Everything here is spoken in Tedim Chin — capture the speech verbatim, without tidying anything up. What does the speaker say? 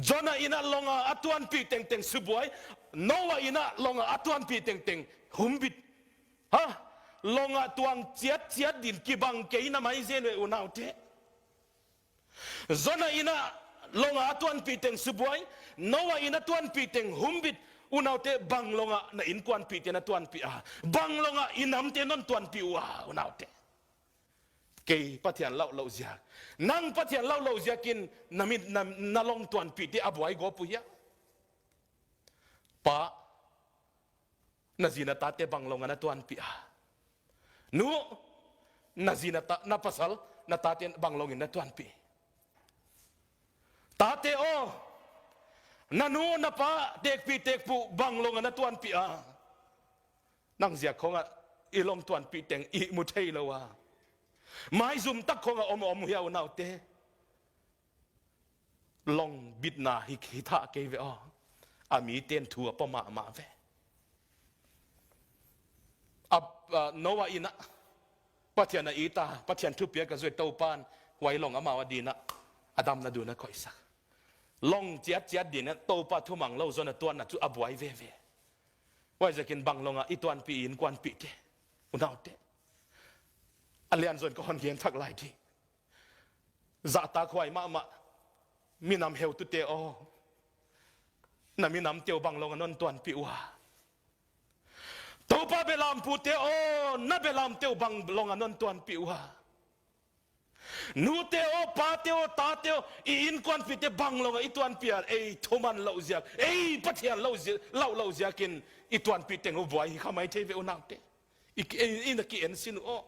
Jonah in ah lawng a a tuanpih tengteng subuai, Noah in ah lawng a a tuanpih tengteng humbit. Ha? Lawng a tuang ciatciat ding kibang kei na maizen ve unaute. Jonah in ah lawng a a tuanpih teng subuai, Noah in a tuanpih teng humbit. Unaute, bang lawng a na innkuanpihte na tuanpih a? Bang lawng a i namte non tuanpih uh a, unaute? Kei Pathian lauh loh ziak, nang Pathian lauh loh ziakin na mit, na, na lawng tuanpihte a buai gawp uh hia? Pa, na zi na tate bang lawng a na tuanpih a? Nu, na zi na ta, na pasal, na tate bang lawng in na tuanpih? Tate aw, na nu na pa tekpi tekpu bang lawng a na tuanpih a? Nang ziak khawng ah i lawng tuanpih teng i mu thei lo a, maizum tak khawng ah om a om uh hia unaute? Lawng bitna hi, hi thah kei ve aw. A mite in thu a pua mahmah ve. A, a, Noah in ah Pathian a it a, Pathian thupiak a zuih Topa in huai lawng amau a ding ah a damna ding a koihsak. Lawng ciatciat ding ah Topa thumang lo Jonah tuanna cu a buai veve. Huai ziakin bang lawng a i tuanpih i innkuanpihte, unaute? A lianzaw in ka hon gen thak lai ding. Zahtakhuai mahmah minam heutute aw, na minamte uh bang lawng a non tuanpih uh a? Topa belampute aw, na belamte uh bang lawng a non tuanpih uh a? Nute aw, pate aw, tate aw, i innkuanpihte bang lawng a i tuanpih a? Ei thuman loh ziak, ei Pathian lo zi-, lauh loh ziakin i tuanpih teng uh buai hi kha mai thei ve unaute. I, i, i na ki-en sin uh aw.